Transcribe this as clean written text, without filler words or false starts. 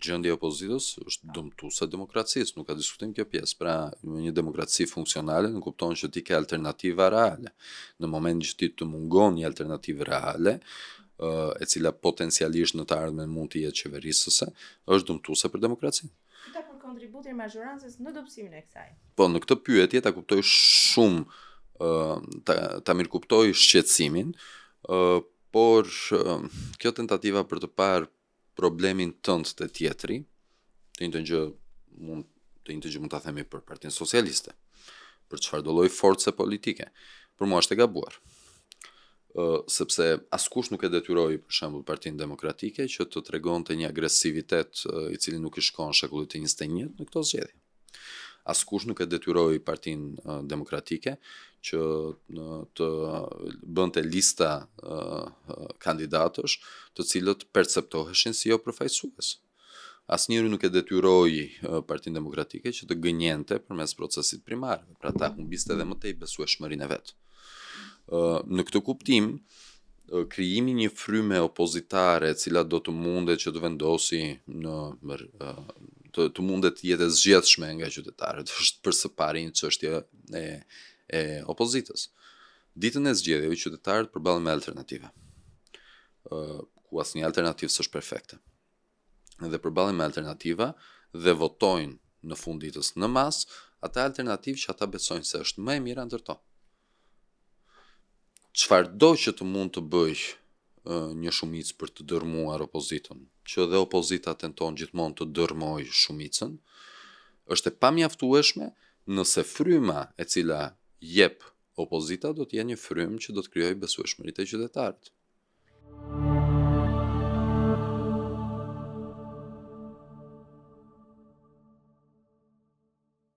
Gjendja e opozitës është dëmtuese e demokracisë, nuk ka diskutim kjo pjesë. Pra, një demokraci funksionale nënkupton që ti ke alternativa reale. Në momentin që ti të mungon një alternativë reale, e cila potencialisht në të ardhmen mund të jetë qeverisëse, është dëmtuese për demokracinë. Pyeta për kontributin e mazhorancës në dobësimin e kësaj. Po, në këtë pyetje ta kuptoj shumë ta ta mirëkuptoj shqetësimin, por kjo tentativa për të parë problemin tënd te tjetri, të njëjtën gjë mund të njëjtën gjë mund ta themi për Partinë Socialiste, për çfarëdo lloj force politike. Për mua është e gabuar. Ë sepse askush nuk e detyroi për shembull Partinë Demokratike që të tregonte një agresivitet i cili nuk i shkon shekullit të 21 në këto zgjedhje. Askush nuk e detyroi Partinë Demokratike që të bënte lista kandidatësh të cilët perceptoheshin si jo përfaqësues. Asnjëri nuk e detyroi Partinë Demokratike që të gënjente përmes procesit primar, pra ta humbiste edhe më tej besueshmërinë e vet. Në këtë kuptim, krijimi i një fryme opozitare e cila do të mundet që të vendosi në të, të mundet të jetë e zgjedhshme nga qytetarët, është për së pari një çështje e e opozitës. Ditën e zgjedhjeve qytetarët përballen me alternativa. Ë ku asnjë alternativë s'është perfekte. Dhe përballen me alternativa dhe votojnë në fund ditës në masë atë alternativë që ata besojnë se është më e mira ndër to. Çfarëdo që të mund të bëjë një shumicë për të dërmuar opozitën, që dhe opozita tenton gjithmonë të dërmojë shumicën, është e pamjaftueshme nëse fryma e cila jep opozita do të jetë një frymë që do të krijojë besueshmëri te qytetarët.